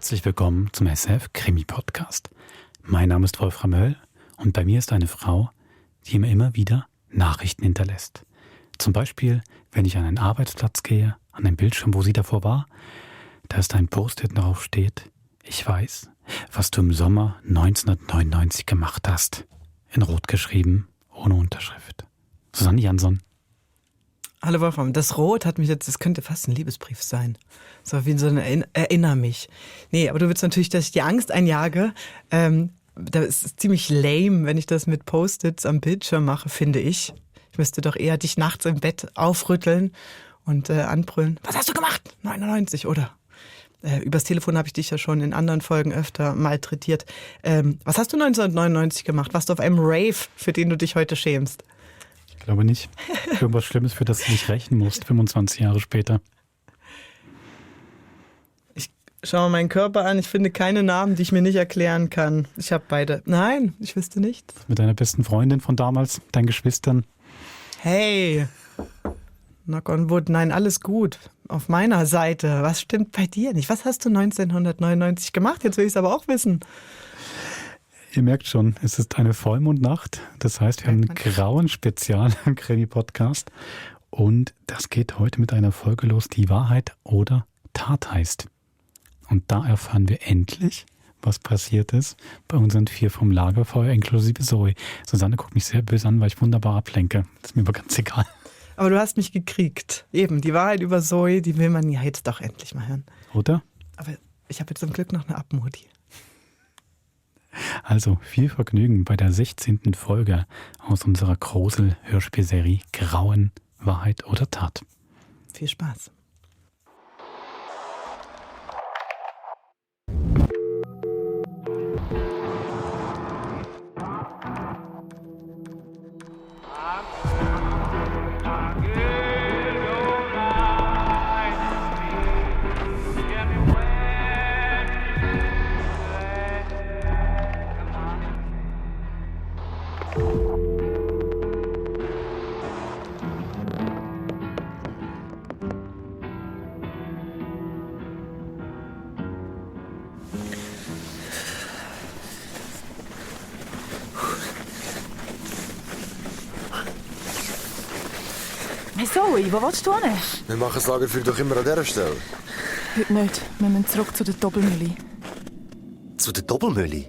Herzlich willkommen zum SF Krimi Podcast. Mein Name ist Wolfram Höll und bei mir ist eine Frau, die mir immer wieder Nachrichten hinterlässt. Zum Beispiel, wenn ich an einen Arbeitsplatz gehe, an einen Bildschirm, wo sie davor war, da ist ein Post-it, darauf steht: Ich weiß, was du im Sommer 1999 gemacht hast. In Rot geschrieben, ohne Unterschrift. Susanne Jansson. Hallo Wolfram, das Rot hat mich jetzt, das könnte fast ein Liebesbrief sein. So wie so ein Erinner mich. Nee, aber du willst natürlich, dass ich die Angst einjage. Da ist es ziemlich lame, wenn ich das mit Post-its am Bildschirm mache, finde ich. Ich müsste doch eher dich nachts im Bett aufrütteln und anbrüllen. Was hast du gemacht? 99, oder? Übers Telefon habe ich dich ja schon in anderen Folgen öfter malträtiert. Was hast du 1999 gemacht? Warst du auf einem Rave, für den du dich heute schämst? Ich glaube nicht. Irgendwas Schlimmes, für das du dich rächen musst, 25 Jahre später. Ich schaue meinen Körper an. Ich finde keine Namen, die ich mir nicht erklären kann. Ich habe beide. Nein, ich wüsste nichts. Mit deiner besten Freundin von damals, deinen Geschwistern. Hey, knock on wood. Nein, alles gut. Auf meiner Seite. Was stimmt bei dir nicht? Was hast du 1999 gemacht? Jetzt will ich es aber auch wissen. Ihr merkt schon, es ist eine Vollmondnacht. Das heißt, wir haben ein Grauen-Spezial im Krimi-Podcast. Und das geht heute mit einer Folge los, die Wahrheit oder Tat heißt. Und da erfahren wir endlich, was passiert ist bei unseren 4 vom Lagerfeuer, inklusive Zoe. Susanne guckt mich sehr böse an, weil ich wunderbar ablenke. Das ist mir aber ganz egal. Aber du hast mich gekriegt. Eben, die Wahrheit über Zoe, die will man ja jetzt doch endlich mal hören. Oder? Aber ich habe jetzt zum Glück noch eine Abmodi. Also viel Vergnügen bei der 16. Folge aus unserer Grusel-Hörspielserie Grauen, Wahrheit oder Tat. Viel Spaß. Hey Zoe, wo willst du hin? Wir machen das Lagerfeuer doch immer an dieser Stelle. Heute nicht. Wir müssen zurück zu der Doppelmühle. Zu der Doppelmühle?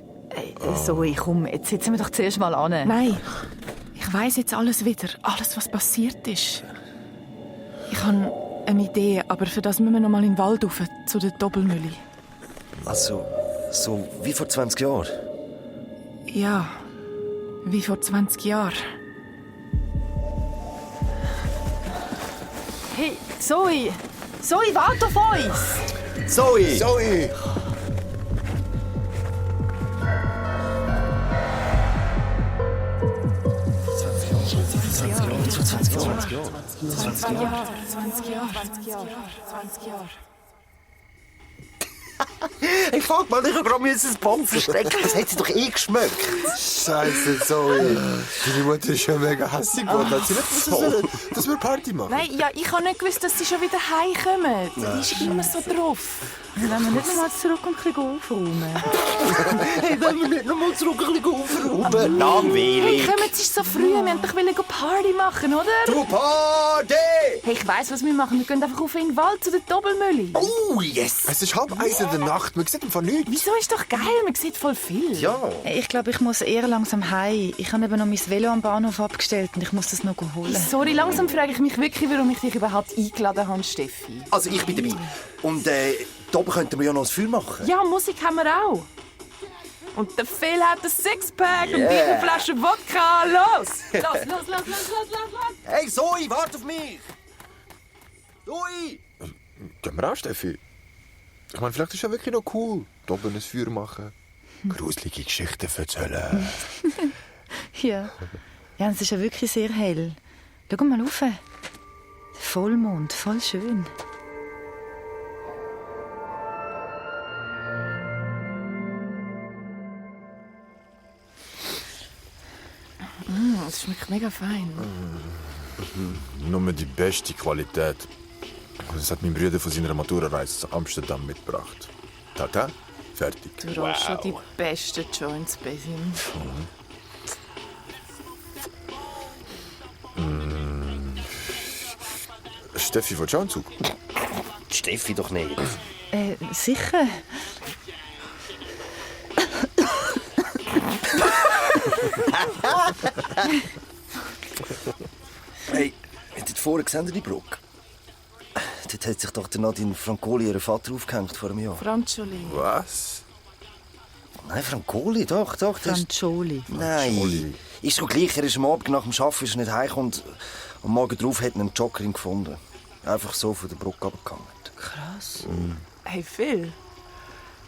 Zoe, komm, jetzt sitzen wir doch zuerst mal an. Nein, ich weiss jetzt alles wieder. Alles, was passiert ist. Ich habe eine Idee, aber für das müssen wir noch mal in den Wald rauf, zu der Doppelmühle. Also, so wie vor 20 Jahren? Ja, wie vor 20 Jahren. Hey, Zoe! Zoe, warte auf uns! Zoe! Zoe! Ich frag mal, ich hab gerade das Baum verstecken. Das hat sie doch eh geschmeckt. Scheiße, Zoe. Deine Mutter ist ja mega hässlich geworden. Hat sie nicht gewusst, dass wir Party machen? Nein, ja, ich habe nicht gewusst, dass sie schon wieder heimkommen. Die ist immer so drauf. Wollen wir nicht noch mal zurück und ein bisschen aufräumen? Hey, wollen wir nicht noch mal zurück ein bisschen aufräumen? Langweilig. Hey, kommen, es ist so früh. Wir wollten doch Party machen, oder? Du Party! Hey, ich weiss, was wir machen. Wir gehen einfach auf in den Wald zu der Doppelmühle. Oh, yes! Es ist 1:30 in der Nacht. Man sieht einfach nichts. Wieso ist doch geil? Man sieht voll viel. Ja. Ich glaube, ich muss eher langsam heim. Ich habe eben noch mein Velo am Bahnhof abgestellt und ich muss das noch holen. Sorry, langsam frage ich mich wirklich, warum ich dich überhaupt eingeladen habe, Steffi. Also, ich bin dabei. Und, da oben könnten wir ja noch ein Feuer machen. Ja, Musik haben wir auch. Und der Phil hat ein Sixpack und die eine Flasche Wodka. Los! Los! Hey, Zoe, warte auf mich! Zoe! Gehen wir auch, Steffi? Ich meine, vielleicht ist es ja wirklich noch cool. Da oben ein Feuer machen. Gruselige Geschichten erzählen. Ja. Ja, es ist ja wirklich sehr hell. Schau mal rauf. Der Vollmond, voll schön. Es schmeckt mega fein. Nur die beste Qualität. Das hat mein Bruder von seiner Maturareise zu Amsterdam mitgebracht. Tata? Fertig. Du rollst schon die besten Joints, Besim. Steffi, willst du auch einen Zug? Steffi doch nicht. Sicher. Hey, habt ihr vorher gesehen, die Brücke? Dort hat sich doch der Nadine Francoli ihren Vater aufgehängt vor einem Jahr. Franzoli. Was? Nein, Francoli, doch. Das ist... Franzoli. Nein. Ist so gleich, er ist am Abend nach dem Arbeiten ist er nicht heimgekommen und am Morgen drauf hat er einen Joggerin gefunden. Einfach so von der Brücke runtergegangen. Krass. Hey, Phil.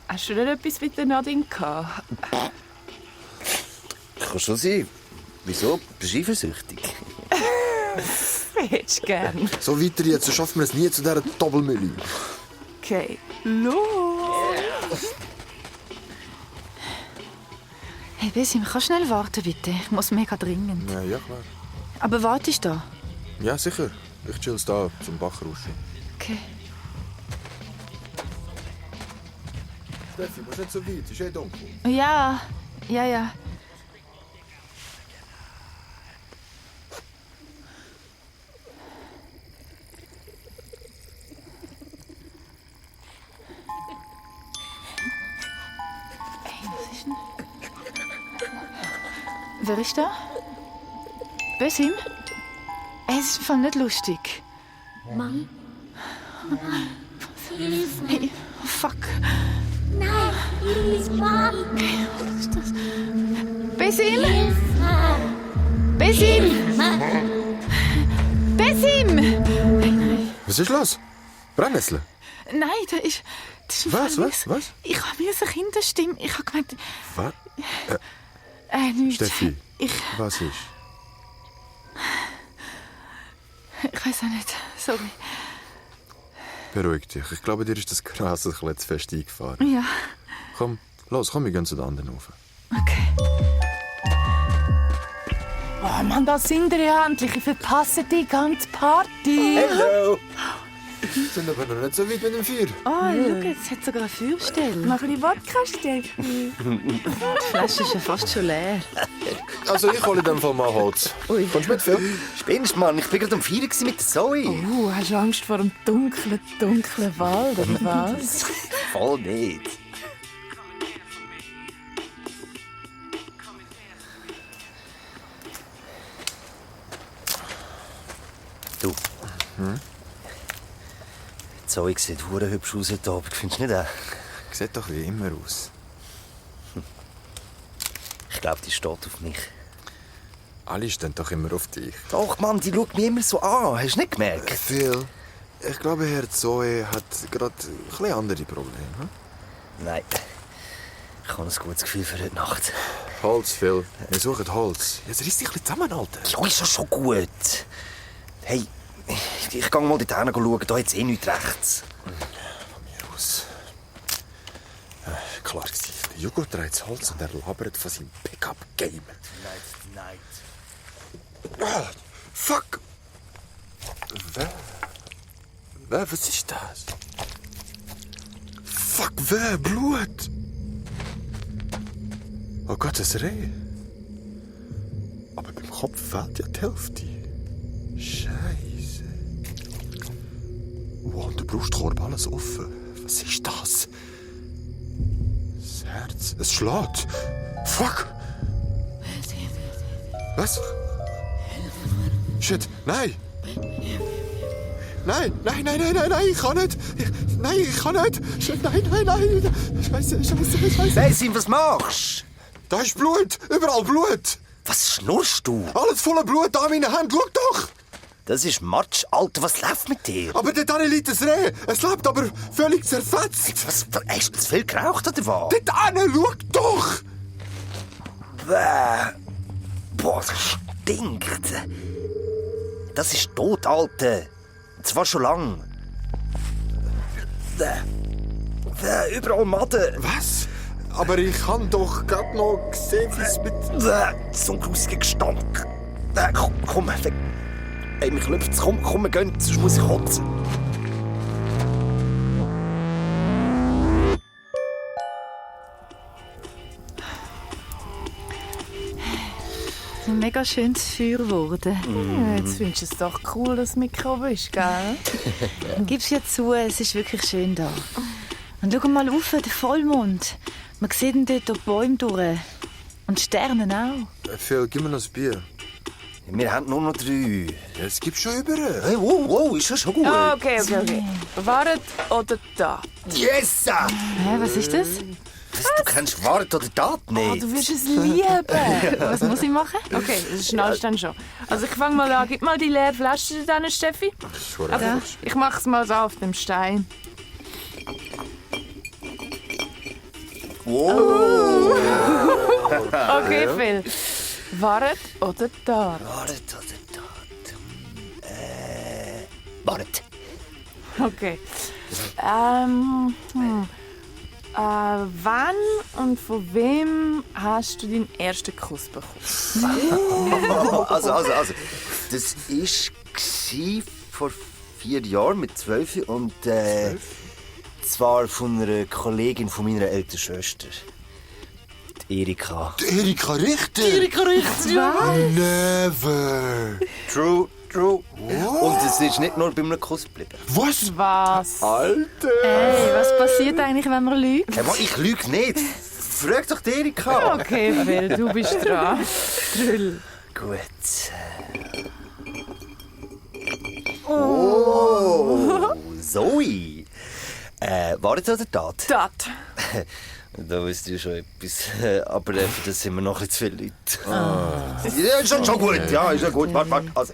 Hast du denn etwas mit der Nadine gehabt? Kann schon sein. Wieso? Bist du eifersüchtig? Hättest du gern. So weiter jetzt, so schaffen wir es nie zu dieser Doppelmühle. Okay, los! Hey, Besim, kannst du schnell warten, bitte? Ich muss mega dringend. Ja, klar. Aber wartest du da? Ja, sicher. Ich chill da zum Bachrauschen. Okay. Steffi, musst nicht so weit, ist dunkel. Ja. Wer ist da? Besim? Es ist im Fall nicht lustig. Mom? Hilfe! Hey, fuck. Nein, please, Mom! Was ist das? Besim? Hilfe! Besim! Besim! Was ist los? Brennnessel? Nein, das ist im Was, Fall was, was? Ich habe eine Kinderstimme. Ich habe gemeint... Was? Nichts. Steffi, Ich was ist? weiß auch nicht. Sorry. Beruhig dich. Ich glaube, dir ist das Gras ein bisschen zu fest eingefahren. Ja, Komm, wir gehen zu den anderen rauf. okay. Oh Mann, da sind wir ja endlich. Ich verpasse die ganze Party. Hallo! Wir sind aber noch nicht so weit mit dem Feuer. Oh, schau, es hat sogar eine Feuerstelle. Noch ein bisschen Wodka, Steffi. Die Flasche ist ja fast schon leer. Also, ich hole in dem Fall mal Holz. Kommst du mit, Phil? Spinnst, Mann? Ich war gerade am Feiern mit der Zoe. Hast du Angst vor dem dunklen Wald, oder was? Voll nicht. Du. Zoe sieht hure hübsch aus heute Abend, findest du nicht auch? Sieht doch wie immer aus. Ich glaube, die steht auf mich. Alle stehen doch immer auf dich. Doch, Mann, die schaut mich immer so an. Hast du nicht gemerkt? Phil, ich glaube, Herr Zoe hat gerade ein bisschen andere Probleme. Hm? Nein. Ich habe ein gutes Gefühl für heute Nacht. Holz, Phil. Wir suchen Holz. Jetzt reiss dich ein bisschen zusammen, Alter. Ja, ist ja schon gut. Hey, ich gehe mal dort hin schauen. Da hat es eh nichts rechts. Von mir aus. Klar gewesen. Der Jugo trägt das Holz und er labert von seinem Pickup-Game. Nein. Ah, fuck! Was ist das? Fuck, Blut! Oh Gott, das Reh. Aber beim Kopf fehlt ja die Hälfte. Scheiße. Wow, und der Brustkorb alles offen. Was ist das? Das Herz. Es schlägt. Fuck! Was? Shit, nein! Nein, ich kann nicht! Ich kann nicht! Shit, nein! Scheiße! Besim, was machst Da ist Blut! Überall Blut! du? Was schnurrst du? Alles voller Blut an meinen Händen! Schau doch! Das ist Matsch, Alter. Was läuft mit dir? Aber dort liegt das Reh! Es lebt aber völlig zerfetzt! Was, hast du zu viel geraucht oder was? Dort hin, schau doch! Bäh. Boah, das stinkt. Das ist tot, Alter. Zwar schon lang. Überall Maden. Was? Aber ich habe doch gerade noch gesehen, wie es mit... So ein grusiger Gestank. Komm, weg. Hey, mich klopft's. Komm, wir gehen, sonst muss ich kotzen. ein mega schönes Feuer geworden. Jetzt findest du es doch cool, dass du mitgekommen bist, gell? Gib's ja zu, es ist wirklich schön da. Und schau mal rauf, der Vollmond. Man sieht ihn dort durch die Bäume durch. Und die Sterne auch. Phil, gib mir noch ein Bier. Wir haben nur noch 3. Ja, es gibt schon überall. Hey, wow, ist das schon gut? Okay. Waret oder Tat? Yes! Hä, was ist das? Du kennst Wahrheit oder Tat nicht? Du wirst es lieben. Was muss ich machen? Okay, das schnallst dann schon. Also ich fange mal an. Gib mal die leere Flasche deiner Steffi. Also, Ich mach's mal so auf dem Stein. Wow! Okay, Phil. Waret oder Tat? Wahrheit oder Tat? Wahrheit. Okay. Wann und von wem hast du deinen ersten Kuss bekommen? Also. Das war vor 4 Jahren mit 12 und zwar von einer Kollegin von meiner älteren Schwester. Die Erika. Erika Richter? Erika Richter, ja! Never! True. Und es ist nicht nur bei einem Kuss geblieben. Was? Was? Alter! Hey, was passiert eigentlich, wenn man lügt? Hey, Mann, ich lüge nicht. Frag doch die Erika. Okay, Phil, du bist dran. Trill. Gut. Oh, Zoe. Wahrheit oder Tat? Tat. Da wisst ihr schon etwas. Aber für das sind wir noch nicht zu viele Leute. Ja, ist schon gut. Ja, ist ja gut. Warte. Also,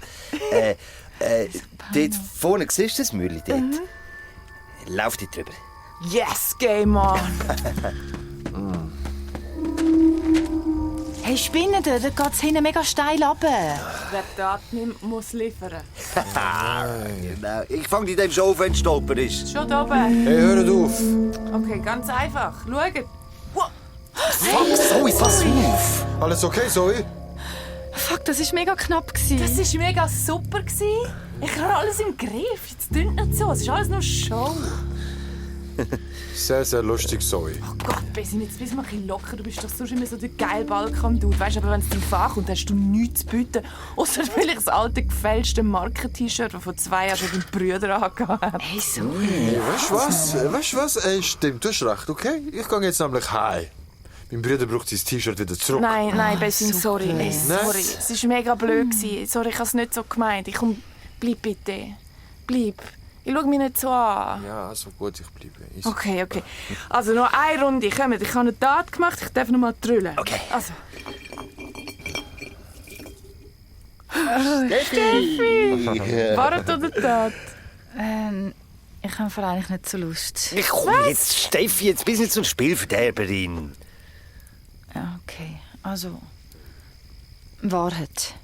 dort vorne, siehst du das Mühle dort? Lauf dort drüber. Yes, Game on. Hey, Spinnen, da geht's hinten mega steil runter. Wer Tat nimmt, muss liefern. Genau. Ich fange die dem schon auf, wenn es stolper ist. Schon da oben. Hey, hört auf! Okay, ganz einfach. Schaut. Fuck, Zoe, pass auf! Alles okay, Zoe? Fuck, das war mega knapp. Das war mega super. Ich habe alles im Griff. Jetzt dünnt nicht so. Es ist alles nur Show. Sehr, sehr lustig, Zoe. Oh Gott, Bessie, jetzt bist du mal ein bisschen locker. Du bist doch sonst immer so der geile Balkan-Dude. Weißt du, aber wenn es drauf ankommt, hast du nichts zu bieten. Ausser vielleicht das alte, gefälschte Marken-T-Shirt, das vor 2 Jahren schon dein Brüder angehabt hat. Hey, so. Weißt du was? Stimmt, du hast recht, okay? Ich gehe jetzt nämlich heim. Mein Bruder braucht sein T-Shirt wieder zurück. Nein, Bessie, sorry. Sorry. Es war mega blöd. Sorry, ich habe es nicht so gemeint. Bleib bitte. Bleib. Ich schaue mich nicht so an. Ja, also gut, ich bleibe. Okay. Also noch eine Runde. Ich habe eine Tat gemacht, ich darf noch mal trüllen. Okay. Also. Steffi! Wahrheit oder Tat? Ich habe eigentlich nicht so Lust. Komm jetzt, Steffi, jetzt bist du nicht so eine Spielverderberin. Ja, okay. Also, Wahrheit.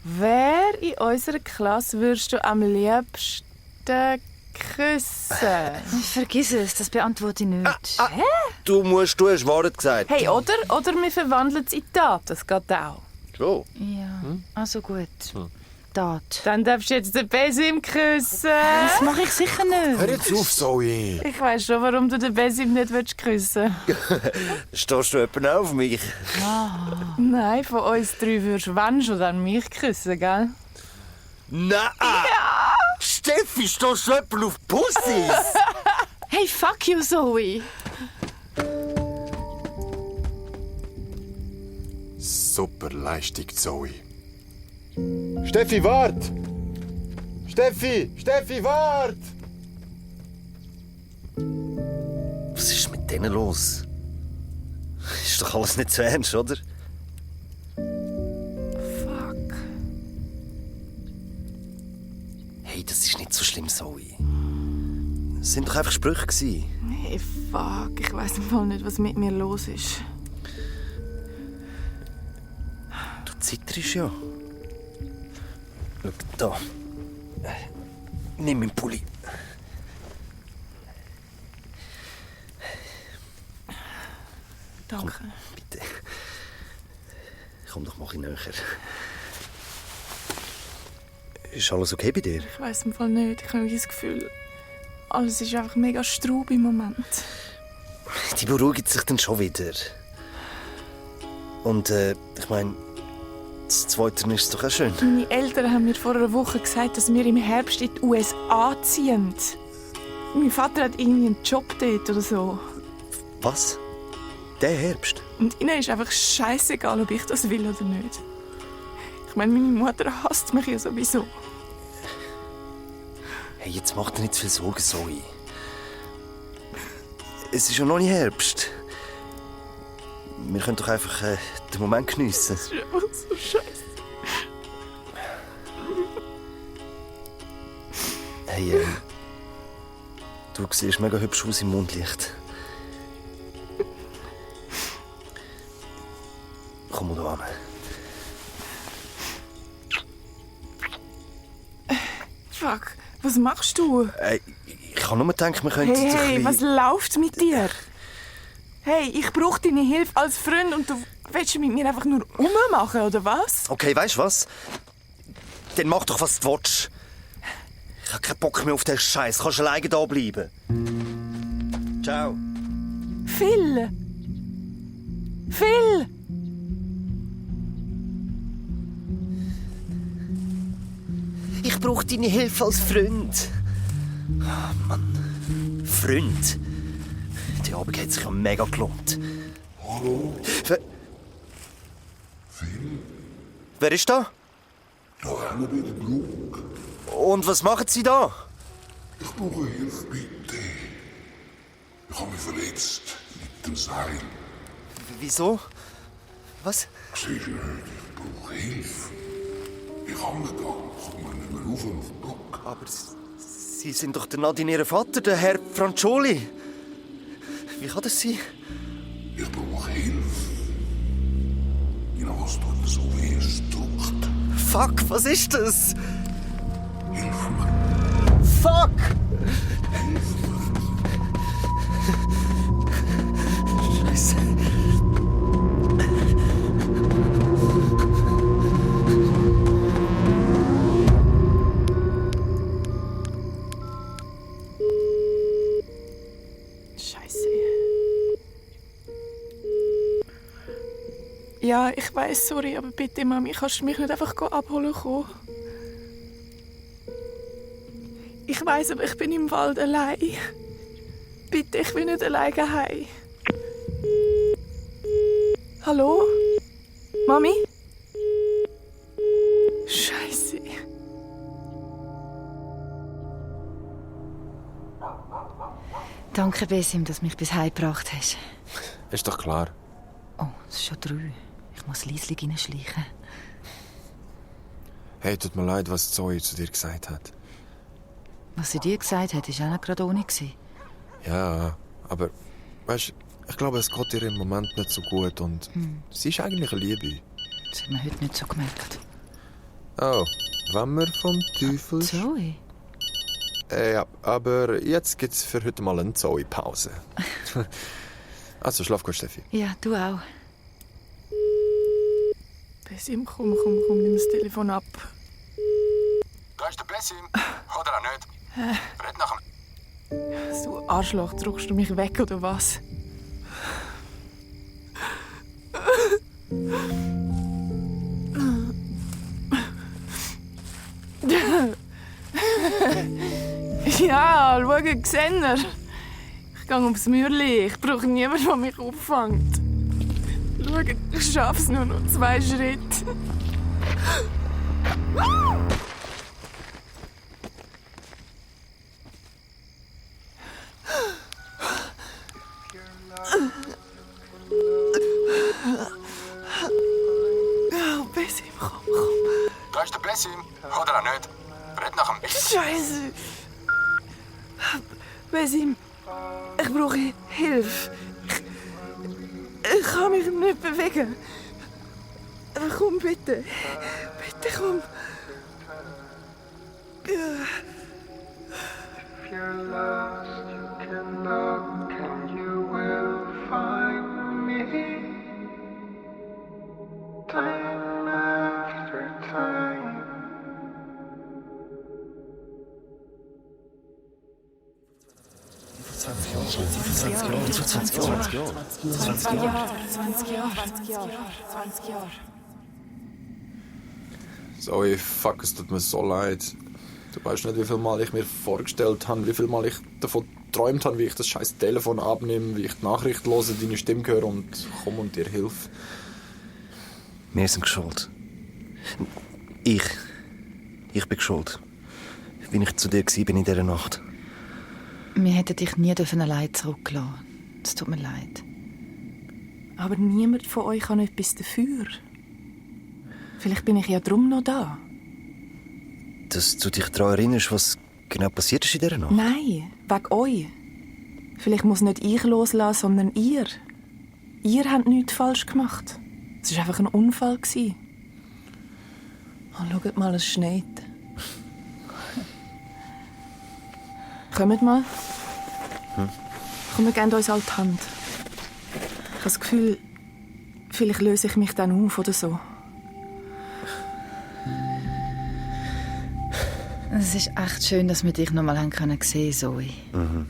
Wer in unserer Klasse würdest du am liebsten küssen? Vergiss es, das beantworte ich nicht. Du hast Wahrheit gesagt. Hey, oder wir verwandeln es in Tat. Das geht auch. So. Ja, also gut. Tat. Dann darfst du jetzt den Besim küssen. Das mache ich sicher nicht. Hör jetzt auf, Zoe! Ich weiss schon, warum du den Besim nicht küssen willst. Stehst du etwa auf mich? Nein, von uns 3 würdest du, wenn schon, dann mich küssen, gell? Nein! Ja. Steffi, stehst du etwa auf Pussys? Hey, fuck you, Zoe! Super Leistung, Zoe. Steffi, wart! Steffi, wart! Was ist mit denen los? Ist doch alles nicht so ernst, oder? Fuck. Hey, das ist nicht so schlimm, Zoe. Es sind doch einfach Sprüche gewesen. Hey, fuck. Ich weiss im Fall nicht, was mit mir los ist. Du zitterst ja. Schau da. Nimm meinen Pulli. Danke. Komm, bitte. Komm doch mal ein bisschen näher. Ist alles okay bei dir? Ich weiss im Fall nicht. Ich habe das Gefühl, alles ist einfach mega straub im Moment. Die beruhigt sich dann schon wieder. Und ich meine, das Zweite ist doch auch schön. Meine Eltern haben mir vor einer Woche gesagt, dass wir im Herbst in die USA ziehen. Mein Vater hat irgendwie einen Job dort oder so. Was? Der Herbst? Und ihnen ist einfach scheißegal, ob ich das will oder nicht. Ich meine, meine Mutter hasst mich ja sowieso. Hey, jetzt mach dir nicht zu viel Sorgen, Zoe. Es ist ja noch nicht Herbst. Wir können doch einfach den Moment geniessen. Das ist einfach so scheiße. Hey, du siehst mega hübsch aus im Mondlicht. Komm mal da an. Fuck, was machst du? Ich habe nur gedacht, wir könnten Hey, was läuft mit dir? Hey, ich brauche deine Hilfe als Freund und du willst mit mir einfach nur rummachen, oder was? Okay, weißt du was? Dann mach doch, was du willst. Ich habe keinen Bock mehr auf den Scheiß. Kannst alleine da bleiben. Ciao. Phil! Phil! Ich brauche deine Hilfe als Freund. Oh, Mann. Freund? Die Abend hat sich ja mega gelohnt. Hallo? Wer ist da? Da haben wir den Glück. Und was machen Sie da? Ich brauche Hilfe, bitte. Ich habe mich verletzt mit dem Seil. Wieso? Was? Siehst du nicht, ich brauche Hilfe. Ich hänge da, komme nicht mehr rauf auf den Block. Aber Sie sind doch der Nadine, Ihr Vater, der Herr Francioli. Wie kann das sein? Ich brauche Hilfe. Mein Hals tut mir so weh, es drückt. Fuck, was ist das? Hilf mir. Fuck! Scheiße. Scheiße. Ja, ich weiss, sorry, aber bitte, Mami, kannst du mich nicht einfach abholen kommen? Ich weiss, aber ich bin im Wald allein. Bitte, ich will nicht alleine heim. Hallo? Mami? Scheiße. Danke, Besim, dass du mich bis heim gebracht hast. Ist doch klar. Oh, es ist schon 3. Ich muss leislich reinschleichen. Hey, tut mir leid, was Zoe zu dir gesagt hat. Was sie dir gesagt hat, war auch nicht gerade ohne. Ja, aber weißt, ich glaube, es geht ihr im Moment nicht so gut und sie ist eigentlich eine Liebe. Das hat man heute nicht so gemerkt. Oh, wenn wir vom Teufel... Zoe? Ja, aber jetzt gibt's für heute mal eine Zoe-Pause. Also, schlaf gut, Steffi. Ja, du auch. Besim, komm, nimm das Telefon ab. Da ist der Besim. Oder auch nicht. Red nach dem... Du Arschloch, drückst du mich weg oder was? Ja, schau, seht ihr? Ich gehe aufs Mürli. Ich brauche niemanden, der mich auffängt. Schau, ich schaff's nur noch 2 Schritte. Oh, Besim, komm. Da ist der Besim. Oder auch nicht. Red nach dem... Scheiße. Besim, ich brauche Hilfe. Ich kann mich nicht bewegen. Aber komm bitte. Bitte komm. Zoe, fuck, es tut mir so leid. Du weißt nicht, wie viel Mal ich mir vorgestellt habe, wie viel Mal ich davon geträumt habe, wie ich das scheiß Telefon abnehme, wie ich die Nachricht höre, deine Stimme höre und komm und dir hilf. Wir sind schuld. Ich bin schuld. Wie ich zu dir war in dieser Nacht. Wir hätten dich nie allein zurücklassen. Es tut mir leid. Aber niemand von euch kann etwas dafür. Vielleicht bin ich ja drum noch da. Dass du dich daran erinnerst, was genau passiert ist in dieser Nacht? Nein, wegen euch. Vielleicht muss nicht ich loslassen, sondern ihr. Ihr habt nichts falsch gemacht. Es war einfach ein Unfall. Oh, schaut mal, es schneit. Kommt mal. Komm, wir geben uns alle die Hand. Ich habe das Gefühl, vielleicht löse ich mich dann auf oder so. Es ist echt schön, dass wir dich noch mal sehen können, Zoe. Mhm.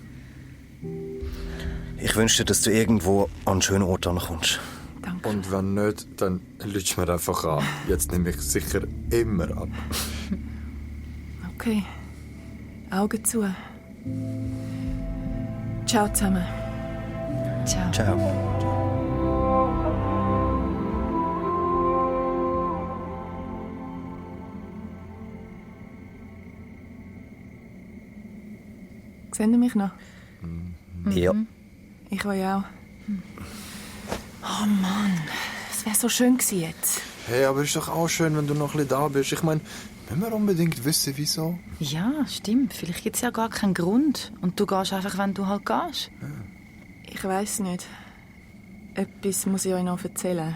Ich wünschte, dass du irgendwo an einen schönen Ort ankommst. Danke. Und wenn nicht, dann lütsch mir einfach an. Jetzt nehme ich sicher immer ab. Okay. Augen zu. Ciao zusammen. Ciao. Ciao. Seht ihr mich noch? Ja. Ich will auch. Oh Mann, es wäre so schön gewesen jetzt. Hey, aber ist doch auch schön, wenn du noch ein bisschen da bist. Ich meine, müssen wir unbedingt wissen, wieso? Ja, stimmt. Vielleicht gibt es ja gar keinen Grund. Und du gehst einfach, wenn du halt gehst. Ich weiss nicht. Etwas muss ich euch noch erzählen.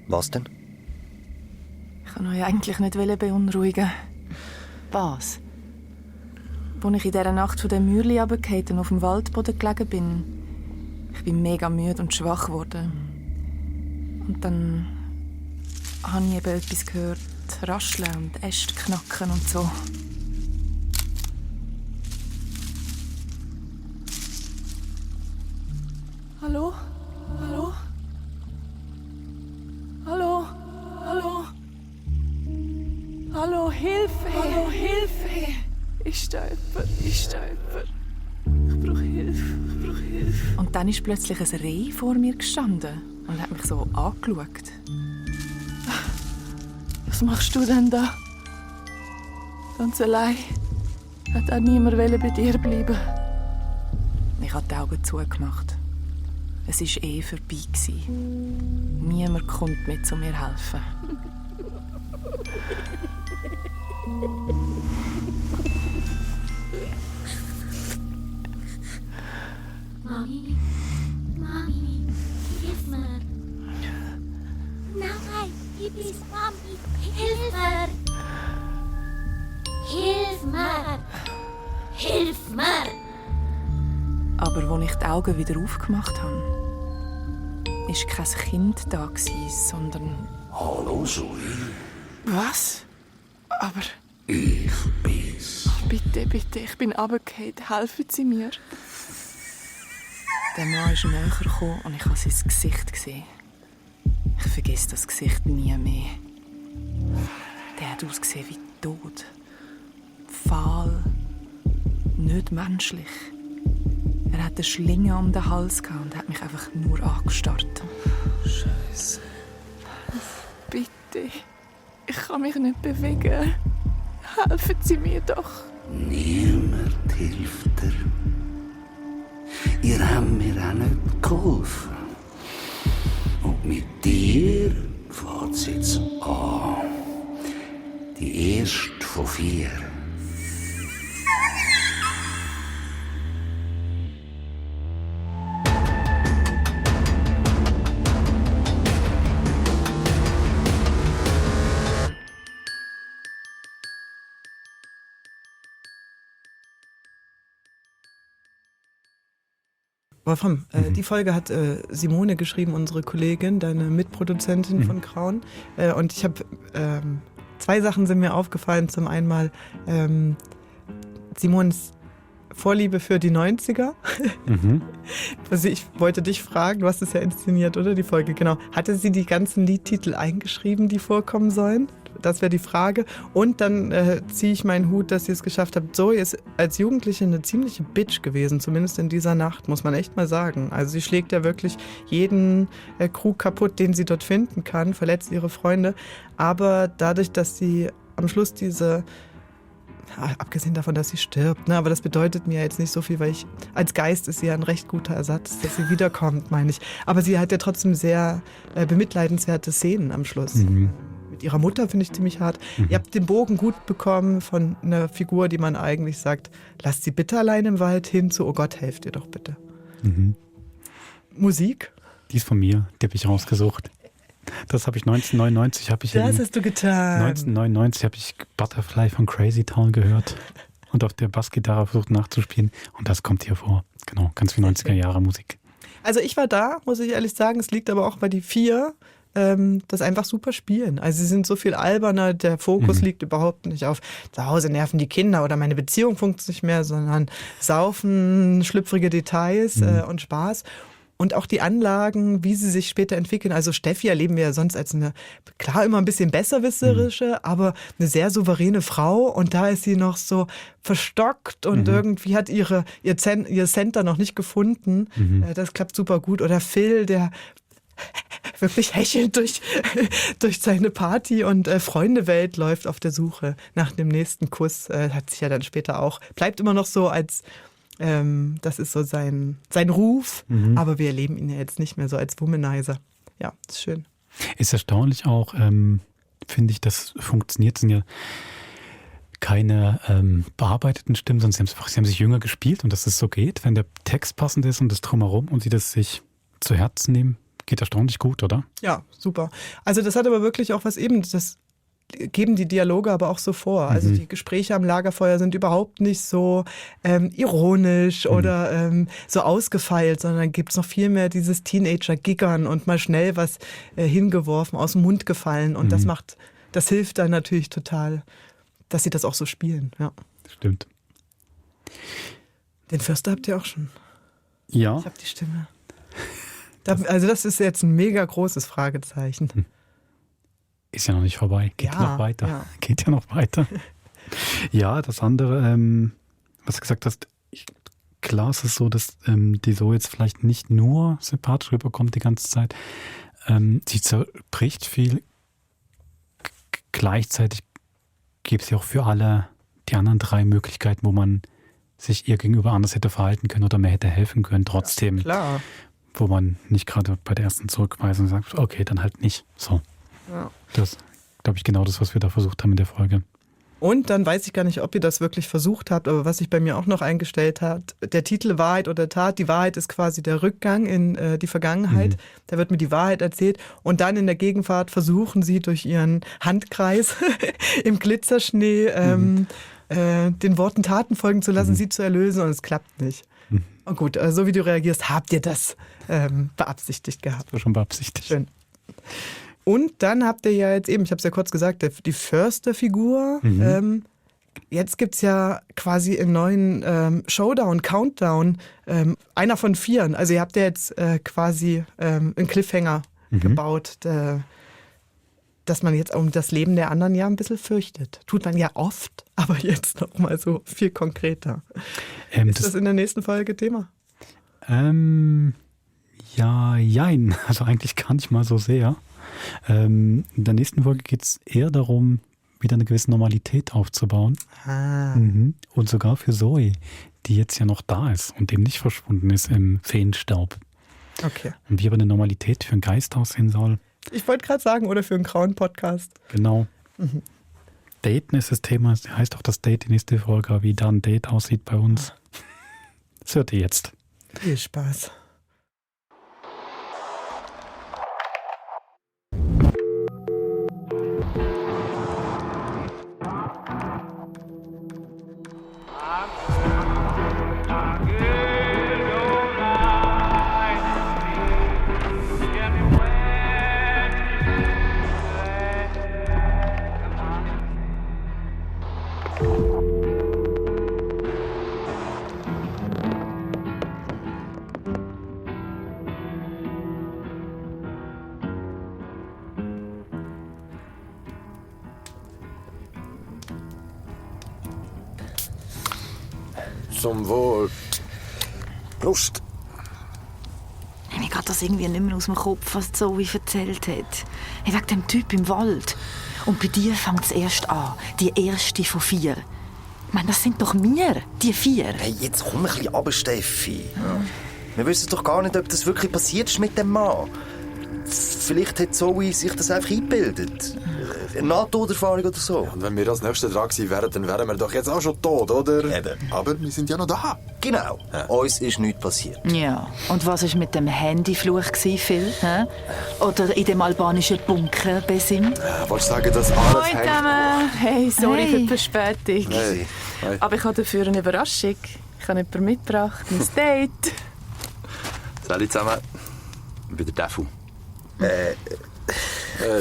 Was denn? Ich kann euch eigentlich nicht beunruhigen. Was? Als ich in dieser Nacht von dem Mürli runtergefallen und auf dem Waldboden gelegen bin, ich bin mega müde und schwach geworden. Und dann habe ich eben etwas gehört, rascheln und Äste knacken und so. Hallo? Hallo? Hallo? Hallo? Hallo, Hilfe! Hallo, Hilfe! Ist da jemand? Ist da jemand? Ich brauche Hilfe, ich brauche Hilfe. Und dann ist plötzlich ein Reh vor mir gestanden und hat mich so angeschaut. Was machst du denn da? Ganz allein? Hat auch niemand bei dir bleiben? Ich habe die Augen zugemacht. Es war vorbei. Niemand kommt mit, um mir zu helfen. Mami, Mami, hilf mir. Nein, Bibis, Mami, hilf mir. Hilf mir. Hilf mir. Aber als ich die Augen wieder aufgemacht habe, war kein Kind da, sondern... Hallo, Zoe. Was? Aber... Ich bin's. Bitte, bitte, ich bin runtergefallen. Helfen Sie mir. Der Mann ist näher gekommen und ich habe sein Gesicht gesehen. Ich vergesse das Gesicht nie mehr. Der hat ausgesehen wie tot. Fahl. Nicht menschlich. Er hatte eine Schlinge um den Hals und hat mich einfach nur angestarrt. Scheiße. Bitte, ich kann mich nicht bewegen. Helfen Sie mir doch. Niemand hilft dir. Ihr habt mir auch nicht geholfen. Und mit dir fängt es jetzt an. Die erste von 4. Wolfram, die Folge hat Simone geschrieben, unsere Kollegin, deine Mitproduzentin von Kraun. Und ich habe 2 Sachen sind mir aufgefallen. Zum einen mal Simons Vorliebe für die 90er. Also ich wollte dich fragen, du hast es ja inszeniert, oder? Die Folge, genau. Hatte sie die ganzen Liedtitel eingeschrieben, die vorkommen sollen? Das wäre die Frage. Und dann ziehe ich meinen Hut, dass sie es geschafft hat. Zoe ist als Jugendliche eine ziemliche Bitch gewesen, zumindest in dieser Nacht, muss man echt mal sagen. Also sie schlägt ja wirklich jeden Krug kaputt, den sie dort finden kann, verletzt ihre Freunde. Aber dadurch, dass sie am Schluss abgesehen davon, dass sie stirbt, ne, aber das bedeutet mir jetzt nicht so viel, weil als Geist ist sie ja ein recht guter Ersatz, dass sie wiederkommt, meine ich. Aber sie hat ja trotzdem sehr bemitleidenswerte Szenen am Schluss. Mit ihrer Mutter finde ich ziemlich hart. Ihr habt den Bogen gut bekommen von einer Figur, die man eigentlich sagt, lasst sie bitte allein im Wald, hin zu, oh Gott, helft ihr doch bitte. Musik? Die ist von mir, die habe ich rausgesucht. Das habe ich 1999. Hast du getan. 1999 habe ich Butterfly von Crazy Town gehört und auf der Bassgitarre versucht nachzuspielen. Und das kommt hier vor. Genau, ganz wie 90er-Jahre-Musik. Also ich war da, muss ich ehrlich sagen. Es liegt aber auch bei die 4, das einfach super spielen. Also sie sind so viel alberner, der Fokus liegt überhaupt nicht auf zu Hause nerven die Kinder oder meine Beziehung funktioniert nicht mehr, sondern Saufen, schlüpfrige Details und Spaß. Und auch die Anlagen, wie sie sich später entwickeln. Also Steffi erleben wir ja sonst als eine, klar immer ein bisschen besserwisserische, aber eine sehr souveräne Frau. Und da ist sie noch so verstockt und irgendwie hat ihr Center noch nicht gefunden. Das klappt super gut. Oder Phil, der wirklich hechelnd durch seine Party- und Freundewelt läuft auf der Suche nach dem nächsten Kuss. Hat sich ja dann später auch, bleibt immer noch so als... das ist so sein Ruf, aber wir erleben ihn ja jetzt nicht mehr so als Womanizer. Ja, ist schön. Ist erstaunlich auch, finde ich, das funktioniert. Es sind ja keine bearbeiteten Stimmen, sondern sie haben sich jünger gespielt und dass es so geht, wenn der Text passend ist und das Drumherum und sie das sich zu Herzen nehmen, geht erstaunlich gut, oder? Ja, super. Also das hat aber wirklich auch was eben, das geben die Dialoge aber auch so vor. Also die Gespräche am Lagerfeuer sind überhaupt nicht so ironisch oder so ausgefeilt, sondern gibt es noch viel mehr dieses Teenager-Giggern und mal schnell was hingeworfen, aus dem Mund gefallen. Und das hilft dann natürlich total, dass sie das auch so spielen. Ja. Stimmt. Den Förster habt ihr auch schon. Ja. Ich habe die Stimme. Also das ist jetzt ein mega großes Fragezeichen. Ist ja noch nicht vorbei. Geht ja noch weiter. Ja. Geht ja noch weiter. Ja, das andere, was du gesagt hast, klar ist es so, dass die so jetzt vielleicht nicht nur sympathisch rüberkommt die ganze Zeit. Sie zerbricht viel. Gleichzeitig gibt es ja auch für alle die anderen 3 Möglichkeiten, wo man sich ihr gegenüber anders hätte verhalten können oder mehr hätte helfen können. Trotzdem, ja, klar. Wo man nicht gerade bei der ersten Zurückweisung sagt, okay, dann halt nicht. So. Ja. Das, glaube ich, genau das, was wir da versucht haben in der Folge. Und dann weiß ich gar nicht, ob ihr das wirklich versucht habt, aber was sich bei mir auch noch eingestellt hat, der Titel Wahrheit oder Tat, die Wahrheit ist quasi der Rückgang in die Vergangenheit. Da wird mir die Wahrheit erzählt und dann in der Gegenwart versuchen sie durch ihren Handkreis im Glitzerschnee den Worten Taten folgen zu lassen, sie zu erlösen und es klappt nicht. Und gut, so wie du reagierst, habt ihr das beabsichtigt gehabt. Das war schon beabsichtigt. Schön. Und dann habt ihr ja jetzt eben, ich habe es ja kurz gesagt, die Förster-Figur. Jetzt gibt es ja quasi einen neuen Showdown, Countdown, einer von 4. Also ihr habt ja jetzt quasi einen Cliffhanger gebaut, dass man jetzt um das Leben der anderen ja ein bisschen fürchtet. Tut man ja oft, aber jetzt noch mal so viel konkreter. Ist das in der nächsten Folge Thema? Ja, jein. Also eigentlich gar nicht mal so sehr. In der nächsten Folge geht es eher darum, wieder eine gewisse Normalität aufzubauen. Und sogar für Zoe, die jetzt ja noch da ist und eben nicht verschwunden ist im Feenstaub. Okay. Und wie aber eine Normalität für ein Geist aussehen soll. Ich wollte gerade sagen, oder für einen Grauen-Podcast. Genau. Daten ist das Thema. Das heißt auch das Date, die nächste Folge, wie da ein Date aussieht bei uns. Das hört ihr jetzt. Viel Spaß. Zum Wohl. Prost. Mir geht das irgendwie nicht mehr aus dem Kopf, was Zoe erzählt hat. Hey, wegen dem Typ im Wald. Und bei dir fängt es erst an. Die erste von 4. Ich meine, das sind doch wir, die 4. Hey, jetzt komm ein bisschen runter, Steffi. Ja. Wir wissen doch gar nicht, ob das wirklich passiert ist mit dem Mann. Vielleicht hat Zoe sich das einfach eingebildet. Eine Nahtoderfahrung oder so. Und wenn wir als Nächste dran gewesen wären, dann wären wir doch jetzt auch schon tot, oder? Eben. Aber wir sind ja noch da. Genau. Ja. Uns ist nichts passiert. Ja, und was war mit dem Handyfluch, Phil? Hä? Oder in dem albanischen Bunker, Besim? Wolltest du sagen, dass alles Hoi zusammen. Hey, sorry für die Verspätung. Hey. Aber ich habe dafür eine Überraschung. Ich habe jemanden mitgebracht, mein Date. Salut zusammen. Ich bin der Defu.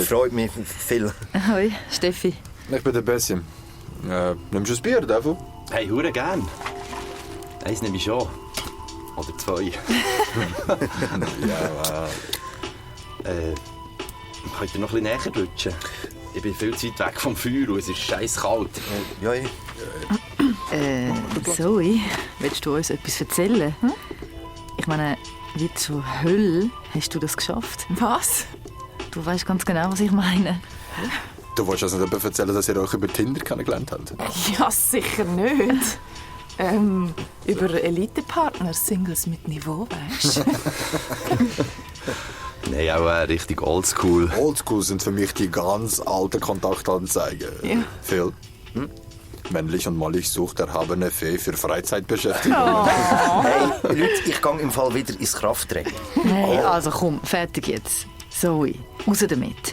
Freut mich viel. Hoi, Steffi. Ich bin der Bessim. Nimmst du ein Bier, Defu? Hey, hure gern. Eins nehme ich schon. Oder 2. Ja, könnt ihr noch ein bisschen näher rutschen? Ich bin viel zu weit weg vom Feuer und es ist scheiß kalt. Ja, Zoe, willst du uns etwas erzählen? Hm? Ich meine, wie zur Hölle hast du das geschafft? Was? Du weißt ganz genau, was ich meine. Du wolltest also nicht erzählen, dass ihr euch über Tinder kennengelernt habt? Ja, sicher nicht. Über Elite-Partner, Singles mit Niveau, weißt du? Nein, auch richtig oldschool. Oldschool sind für mich die ganz alten Kontaktanzeigen. Ja. Phil? Männlich und mollig sucht erhabene Fee für Freizeitbeschäftigung. Hey, Leute, ich gehe im Fall wieder ins Krafttraining. Hey, also komm, fertig jetzt. Zoe, raus damit.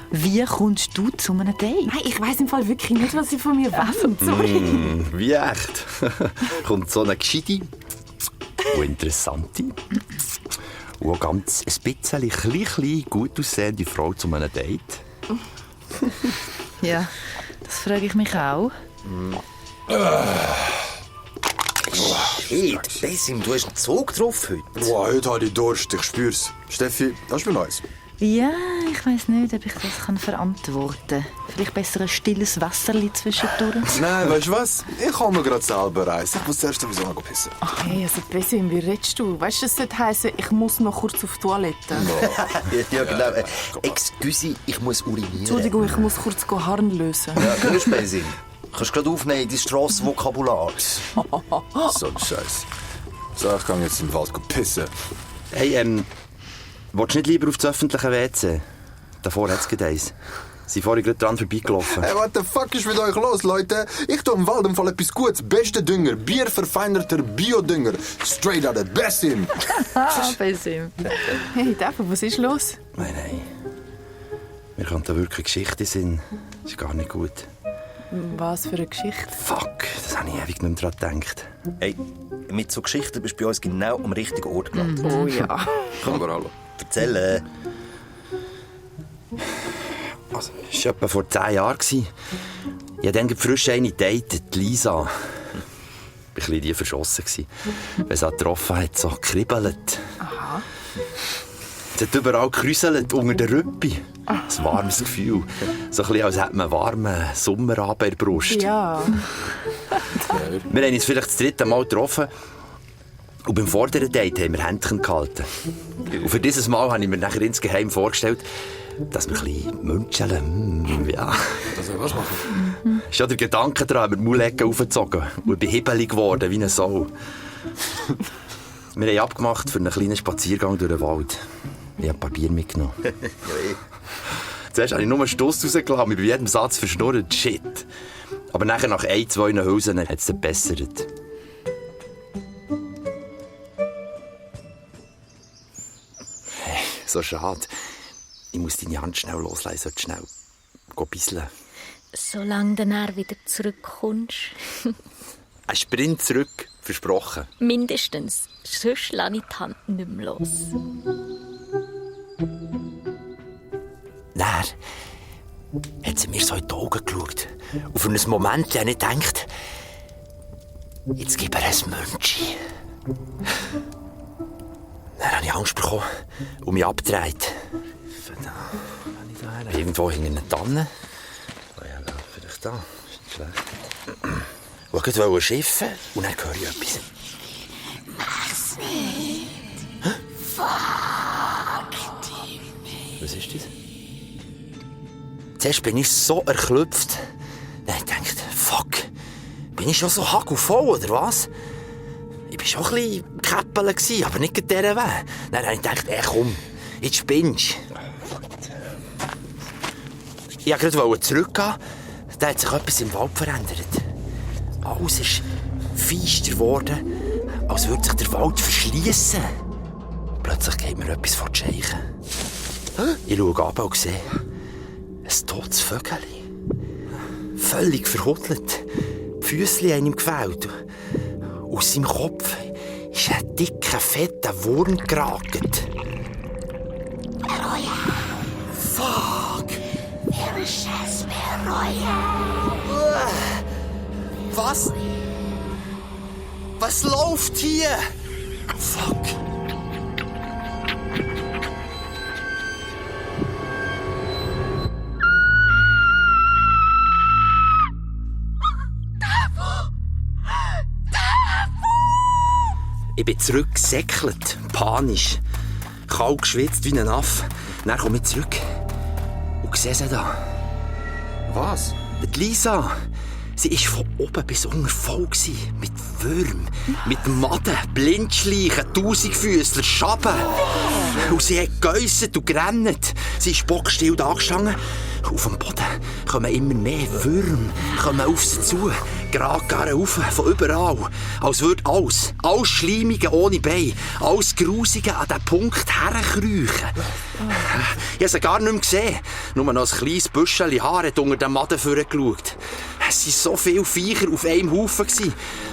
Wie kommst du zu einem Date? Nein, ich weiss im Fall wirklich nicht, was sie von mir wollen. Sorry. Wie echt? Kommt so eine gescheite und interessante und auch ganz ein bisschen klein, gut aussehende Frau zu einem Date? Ja, das frage ich mich auch. Hey, Bessim, du hast einen Zug drauf heute. Wow, heute habe ich Durst, ich spür's. Steffi, hast du mir Neues? Ja, ich weiss nicht, ob ich das verantworten kann. Vielleicht besser ein stilles Wasserli zwischendurch. Nein, weißt du was? Ich kann mir gerade selber eins. Ich muss zuerst sowieso noch pissen. Ach hey, also Besim, wie redest du? Weißt du, das sollte heissen, ich muss noch kurz auf die Toilette. Ja, genau. Excuse, ich muss urinieren. Entschuldigung, ich muss kurz Harn lösen. Ja, grüß Bessim. Kannst du gerade aufnehmen, dein Strassenvokabular. So ein Scheiß. So, ich kann jetzt im Wald pissen. Hey, willst du nicht lieber auf das öffentliche WC? Davor hat es gerade eins. Sie sind vorhin gerade dran vorbeigelaufen. Hey, what the fuck ist mit euch los, Leute? Ich tue im Wald im Fall etwas Gutes. Beste Dünger, bierverfeinerter Biodünger. Straight out of Bessim. Besim. Hey, Defu, was ist los? Nein. Mir kommt da wirklich Geschichte in den Sinn. Das ist gar nicht gut. Was für eine Geschichte? Fuck, das habe ich ewig nicht mehr dran gedacht. Hey, mit so Geschichten bist du bei uns genau am richtigen Ort gelandet. Oh ja. Aber hallo. Erzähl. Also, das war etwa vor 10 Jahren. Ich habe dann frisch eine datet, Lisa. Ich war ein bisschen die verschossen. Wenn sie getroffen hat, so kribbelt. Aha. Sie hat überall gekräuselt, unter der Rüppi. Ein warmes Gefühl. So ein bisschen, als hätte man einen warmen Sommerabend in der Brust. Ja. Wir haben uns vielleicht das 3. Mal getroffen. Und beim vorderen Date haben wir Händchen gehalten. Und für dieses Mal habe ich mir nachher insgeheim vorgestellt, dass wir ein bisschen münzeln. Ja. Das soll was machen? Ist ja der Gedanke daran, wir die Maulecke aufgezogen und bin hibbelig geworden, wie eine Sau. Wir haben abgemacht für einen kleinen Spaziergang durch den Wald. Ich habe ein paar Bier mitgenommen. Zuerst habe ich nur einen Stuss rausgelassen und mich bei jedem Satz verschnurrt. Shit. Aber nachher, nach 1-2 Hülsen, hat es gebessert. Hey, so schade. Ich muss deine Hand schnell loslassen, so schnell. Geh bisseln. Solange du dann wieder zurückkommst. Ein Sprint zurück, versprochen. Mindestens. Sonst lasse ich die Hand nicht mehr los. Dann hat sie mir so in die Augen geschaut. Und für einen Moment habe ich gedacht, jetzt gib ihr ein Münchi. Dann habe ich Angst bekommen und mich abgedreht. Irgendwo hinter einer Tanne. Oh ja, vielleicht da. Ist nicht schlecht. Und wollte schiffen und dann höre ich etwas. Mach's nicht. Hä? Fuck dich. Was ist das? Zuerst bin ich so erklüpft. Dann habe ich gedacht, fuck, bin ich schon so hagelvoll, oder was? Ich war schon ein bisschen Käppele, aber nicht in dieser Weg. Dann habe ich gedacht, komm, jetzt spinnst du. Ich wollte gerade zurückgehen. Da hat sich etwas im Wald verändert. Alles ist feister geworden, als würde sich der Wald verschliessen. Plötzlich geht mir etwas vor die Scheiche. Ich schaue runter und sehe ein totes Vögeli. Völlig verhuddelt. Die Füßchen haben ihm gefällt. Aus seinem Kopf ist ein dicker, fetter Wurm geragt. Bereue. Fuck! Ihre Scheiß bereue. Was? Was läuft hier? Fuck! Ich bin zurückgesäckelt, panisch. Kalt geschwitzt wie ein Affe. Dann komme ich zurück und sehe sie da. Was? Die Lisa. Sie war von oben bis unten voll mit Würmern, mit Maden, Blindschleichen, Tausendfüßler, Schaben. Und sie hat geäusset und gerannt. Sie ist bockstill da gestanden. Auf dem Boden kommen immer mehr Würmer, kommen auf sie zu, gerade rauf, von überall. Als würde alles Schleimige ohne Bein, alles Grusige an diesen Punkt herkriechen. Ich habe sie gar nicht mehr gesehen. Nur noch ein kleines Büschel Haar hat unter den Maden vorgeschaut. Es waren so viele Viecher auf einem Haufen.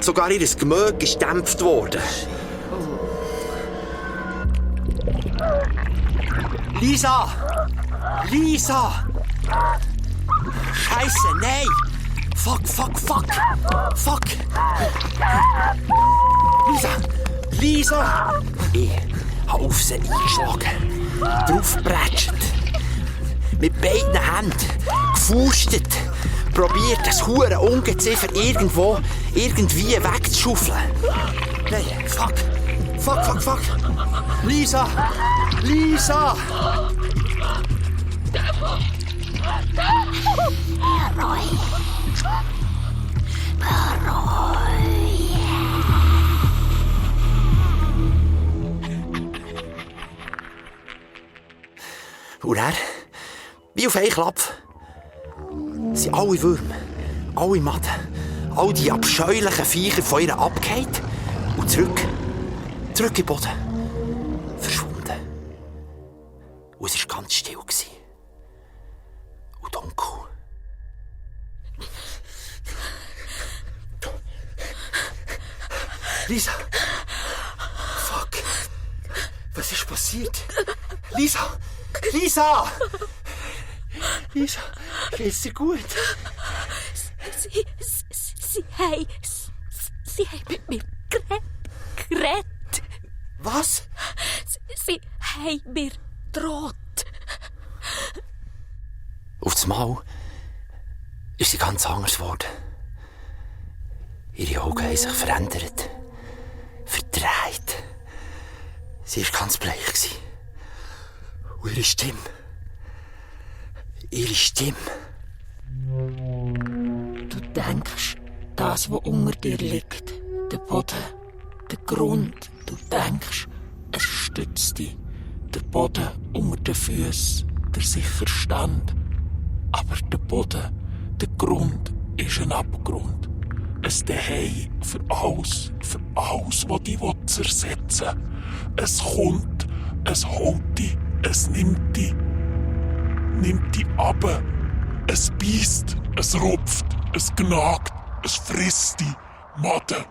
Sogar ihr Gemüt ist gedämpft worden. Lisa! Lisa! Scheiße, nein! Fuck! Lisa! Ich habe auf sie eingeschlagen, draufgeprätscht. Mit beiden Händen, gefustet, probiert, das hure Ungeziefer irgendwie wegzuschaufeln. Nein, fuck! Lisa! Und er, wie auf einen Klapp, sind alle Würmer, alle Maden, all die abscheulichen Viecher von ihr abgefallen und zurück in den Boden. Verschwunden. Und es war ganz still. Und dunkel. Lisa! Fuck! Was ist passiert? Lisa! Geht's dir gut? Sie haben mit mir geredet. Was? Sie haben mir gedroht. Auf das Mal ist sie ganz anders geworden. Ihre Augen haben sich verändert, verdreht. Sie war ganz bleich. Und ihre Stimme. Du denkst, das, was unter dir liegt, der Boden, der Grund, du denkst, es stützt dich. Der Boden unter den Füßen, der sichere Stand. Aber der Boden, der Grund, ist ein Abgrund. Ein Zuhause für alles, was dich zersetzen will. Es kommt, es holt dich, es nimmt dich ab. Es beißt, es rupft, es gnagt, es frisst dich. Maden,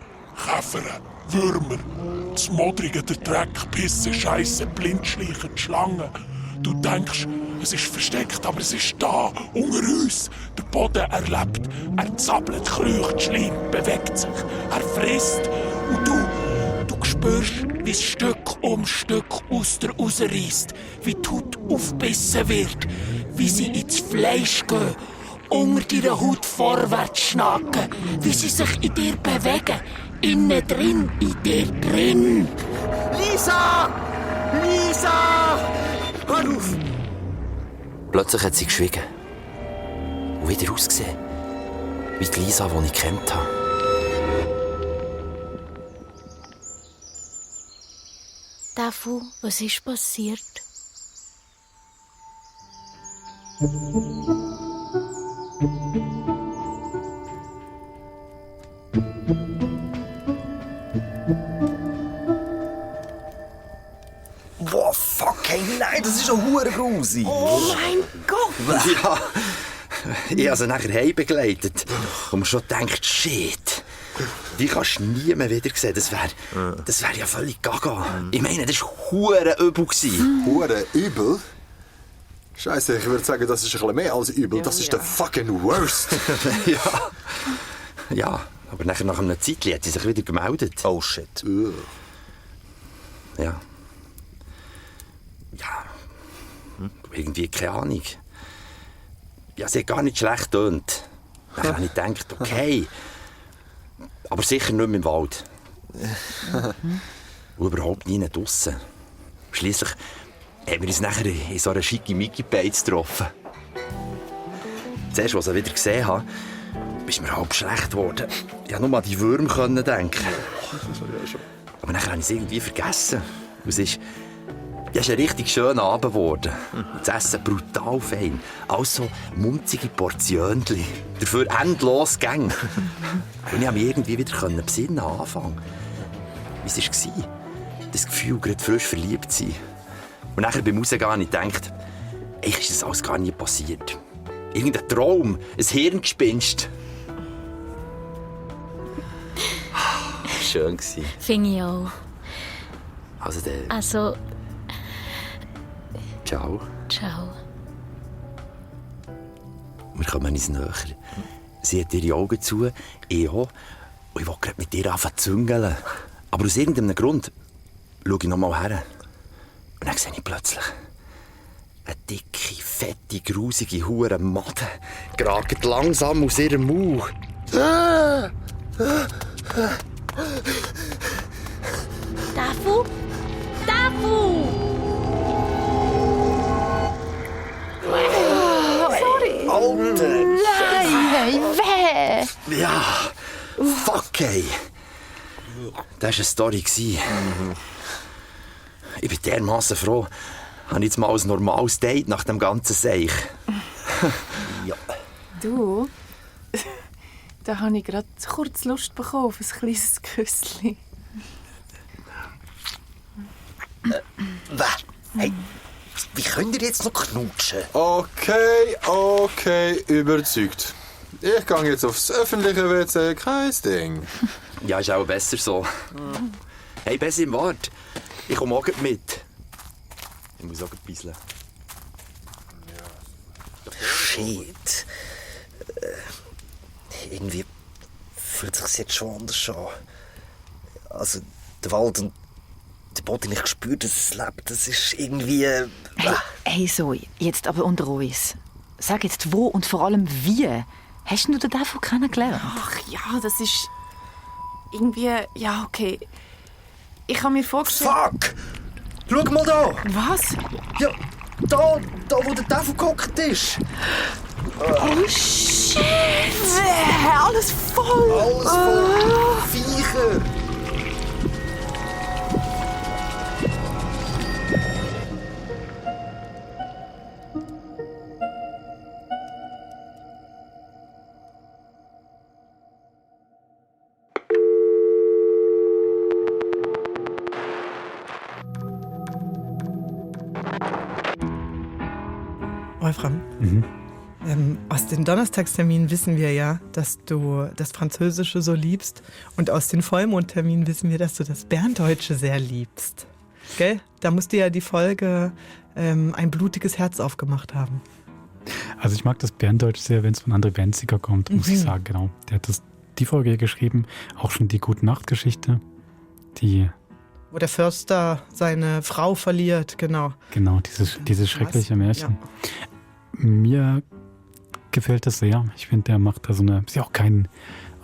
Käfer, Würmer, das Modrige, der Dreck, Pisse, Scheisse, Blindschleichen, Schlangen. Du denkst, es ist versteckt, aber es ist da, unter uns. Der Boden erlebt, er zappelt, kriecht, schleimt, bewegt sich, er frisst. Und du spürst, wie es Stück um Stück aus dir rausreißt, wie die Haut aufgebissen wird, wie sie ins Fleisch gehen unter deiner Haut vorwärts schnacken, wie sie sich in dir bewegen. Innen drin, in dir drin. Lisa! Lisa! Hör auf! Plötzlich hat sie geschwiegen. Und wieder ausgesehen. Wie die Lisa, die ich kennt habe. Dafu, was ist passiert? Boah, fuck, hey, nein, das ist ein hure Grusi. Oh mein Gott! Ja, ich habe sie nachher heim-begleitet. Und mir schon gedacht, shit, die kannst du nie mehr wieder sehen. Das wär ja völlig gaga. Ich meine, das war hure übel. Hure übel? Scheiße, ich würde sagen, das ist ein bisschen mehr als übel. Das ist der fucking worst. Ja, aber nachher nach einer Zeit hat sie sich wieder gemeldet. Oh shit. Ja. Irgendwie keine Ahnung. Ja, sie hat gar nicht schlecht getönt. Dann habe ich gedacht, okay. Aber sicher nicht mehr im Wald. Und überhaupt nie draussen. Schliesslich haben wir uns nachher in so einer Schickimicki-Beiz getroffen. Zuerst, als ich sie wieder gesehen habe, ist mir halb schlecht geworden. Ich konnte nur an die Würmer denken. Aber dann habe ich es irgendwie vergessen. Und es ist ein richtig schöner Abend geworden. Das Essen brutal fein. Also munzige Portionchen. Dafür endlos Gänge. Und ich konnte mich irgendwie wieder besinnen am Anfang. Wie es war. Das Gefühl, gerade frisch verliebt zu sein. Und nachher beim Rausgehen habe ich gedacht, eigentlich ist das alles gar nie passiert. Irgendein Traum, ein Hirngespinst. Schön gewesen. Finde ich auch. Also, ciao. Ciao. Wir kommen uns näher. Sie hat ihre Augen zu, ich auch. Und ich will gerade mit ihr anfangen zu züngeln. Aber aus irgendeinem Grund schaue ich noch mal her. Und dann sehe ich plötzlich eine dicke, fette, grusige Hurenmadde geragt langsam aus ihrem Mund. Dafu? Dafu! Sorry. Alter! Nein, hey, weh! Ja, fuck, ey. Das war eine Story. Ich bin dermassen froh, habe ich jetzt mal ein normales Date nach dem ganzen Seich. Ja. Du, da habe ich gerade kurz Lust bekommen auf ein kleines Küsschen. Hey, wie könnt ihr jetzt noch knutschen? Okay, überzeugt. Ich gehe jetzt aufs öffentliche WC, kein Ding. Ja, ist auch besser so. Hey, Besim, warte. Ich komme auch mit. Ich muss auch ein bisschen. Shit. Irgendwie fühlt es sich jetzt schon anders an. Also, der Wald und der Boden, ich spüre, dass es lebt. Das ist irgendwie... Hey Zoe, jetzt aber unter uns. Sag jetzt wo und vor allem wie. Hast du den Dafu kennengelernt? Ach ja, das ist irgendwie... Ja, okay. Ich habe mir vorgestellt... Fuck! Schau mal da! Was? Ja, da wo der Dafu gehockt ist. Oh shit! Alles voll! Alles voll Viecher! Wolfram, aus den Donnerstagsterminen wissen wir ja, dass du das Französische so liebst. Und aus den Vollmondterminen wissen wir, dass du das Berndeutsche sehr liebst. Gell? Da musst du ja die Folge ein blutiges Herz aufgemacht haben. Also ich mag das Berndeutsch sehr, wenn es von André Benziger kommt, muss ich sagen, genau. Der hat die Folge hier geschrieben, auch schon die Gute-Nacht-Geschichte, wo der Förster seine Frau verliert, genau. Genau, dieses schreckliche Märchen. Ja. Mir gefällt das sehr. Ich finde, der macht da ist ja auch kein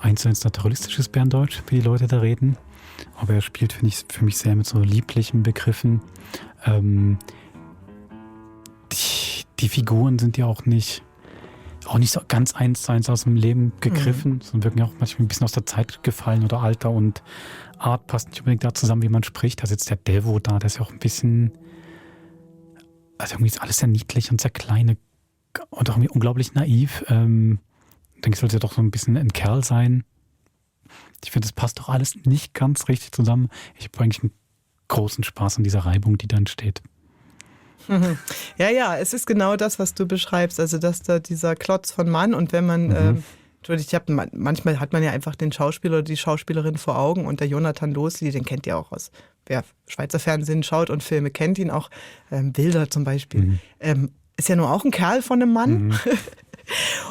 1:1 naturalistisches Berndeutsch, wie die Leute da reden. Aber er spielt, finde ich, für mich sehr mit so lieblichen Begriffen. Die Figuren sind ja auch nicht so ganz 1:1 aus dem Leben gegriffen, sondern wirken ja auch manchmal ein bisschen aus der Zeit gefallen oder Alter und Art passt nicht unbedingt da zusammen, wie man spricht. Da sitzt der Devo da, der ist ja auch ein bisschen, also irgendwie ist alles sehr niedlich und sehr klein und auch irgendwie unglaublich naiv. Ich denke, es sollte ja doch so ein bisschen ein Kerl sein. Ich finde, das passt doch alles nicht ganz richtig zusammen. Ich habe eigentlich einen großen Spaß an dieser Reibung, die da entsteht. Ja, es ist genau das, was du beschreibst. Also, dass da dieser Klotz von Mann und wenn man, manchmal hat man ja einfach den Schauspieler oder die Schauspielerin vor Augen und der Jonathan Losli, den kennt ihr auch aus, wer Schweizer Fernsehen schaut und Filme kennt ihn auch, Bilder zum Beispiel. Ist ja nur auch ein Kerl von einem Mann.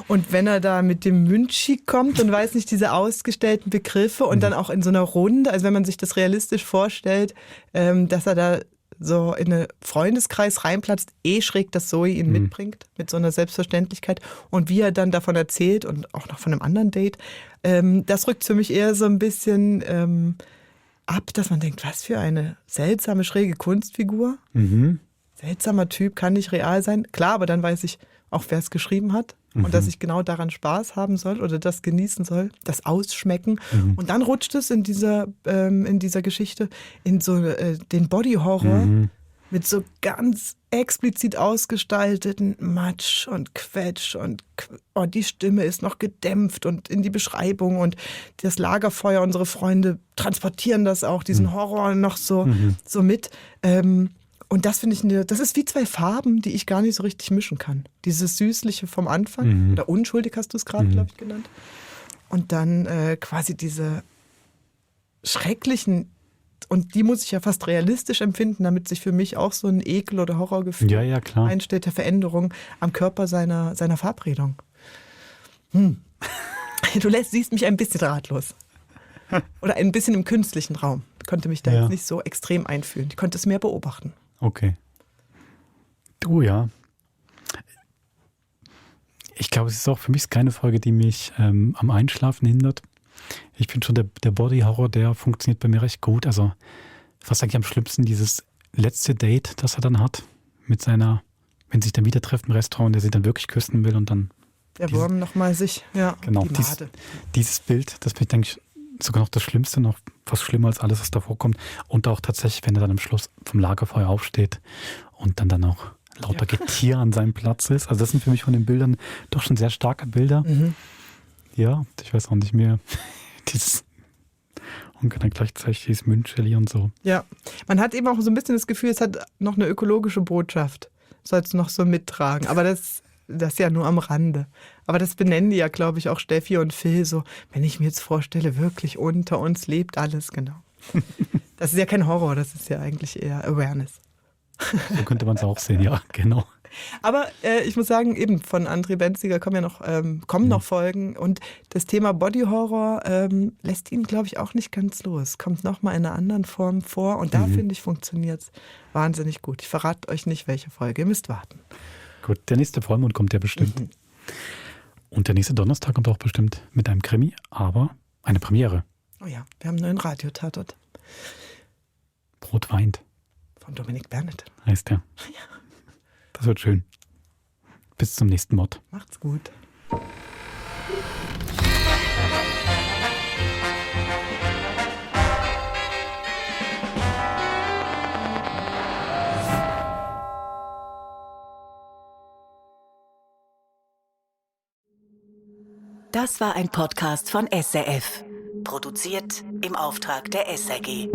Und wenn er da mit dem Münchi kommt und weiß nicht, diese ausgestellten Begriffe und dann auch in so einer Runde, also wenn man sich das realistisch vorstellt, dass er da so in einen Freundeskreis reinplatzt, schräg, dass Zoe ihn mitbringt, mit so einer Selbstverständlichkeit. Und wie er dann davon erzählt und auch noch von einem anderen Date, das rückt für mich eher so ein bisschen ab, dass man denkt, was für eine seltsame, schräge Kunstfigur. Seltsamer Typ, kann nicht real sein. Klar, aber dann weiß ich auch, wer es geschrieben hat. Und dass ich genau daran Spaß haben soll oder das genießen soll, das Ausschmecken. Und dann rutscht es in dieser Geschichte in so den Body-Horror mit so ganz explizit ausgestalteten Matsch und Quetsch und die Stimme ist noch gedämpft und in die Beschreibung und das Lagerfeuer, unsere Freunde transportieren das auch, diesen Horror noch so mit. Und das finde ich, das ist wie zwei Farben, die ich gar nicht so richtig mischen kann. Dieses Süßliche vom Anfang, oder unschuldig hast du es gerade, glaube ich, genannt. Und dann quasi diese schrecklichen, und die muss ich ja fast realistisch empfinden, damit sich für mich auch so ein Ekel- oder Horrorgefühl einstellt, der Veränderung am Körper seiner Verabredung. Du siehst mich ein bisschen ratlos. Oder ein bisschen im künstlichen Raum. Ich konnte mich da jetzt nicht so extrem einfühlen. Ich konnte es mehr beobachten. Okay. Du, ja. Ich glaube, es ist auch für mich keine Folge, die mich am Einschlafen hindert. Ich finde schon, der Body-Horror, der funktioniert bei mir recht gut. Also, was eigentlich am schlimmsten, dieses letzte Date, das er dann hat, mit seiner, wenn sie sich dann wieder treffen im Restaurant, der sie dann wirklich küssen will und dann. Der Wurm nochmal sich, Genau, dieses Bild, das bin ich, denke ich, sogar noch das Schlimmste, noch fast schlimmer als alles, was davor kommt. Und auch tatsächlich, wenn er dann am Schluss vom Lagerfeuer aufsteht und dann auch lauter Getier an seinem Platz ist. Also das sind für mich von den Bildern doch schon sehr starke Bilder. Ja, ich weiß auch nicht mehr, dieses und dann gleichzeitig dieses Müncheli und so. Ja, man hat eben auch so ein bisschen das Gefühl, es hat noch eine ökologische Botschaft. Soll es noch so mittragen. Aber das ja nur am Rande. Aber das benennen die ja, glaube ich, auch Steffi und Phil so, wenn ich mir jetzt vorstelle, wirklich unter uns lebt alles, genau. Das ist ja kein Horror, das ist ja eigentlich eher Awareness. So könnte man es auch sehen, ja, genau. Aber ich muss sagen, eben von André Benziger kommen noch Folgen und das Thema Body Horror lässt ihn, glaube ich, auch nicht ganz los. Kommt nochmal in einer anderen Form vor und da, finde ich, funktioniert es wahnsinnig gut. Ich verrate euch nicht, welche Folge, ihr müsst warten. Gut, der nächste Vollmond kommt ja bestimmt. Und der nächste Donnerstag kommt auch bestimmt mit einem Krimi, aber eine Premiere. Oh ja, wir haben einen neuen Radiotatort. Brot weint. Von Dominik Berndt. Heißt der. Ja. Das wird schön. Bis zum nächsten Mod. Macht's gut. Das war ein Podcast von SRF. Produziert im Auftrag der SRG.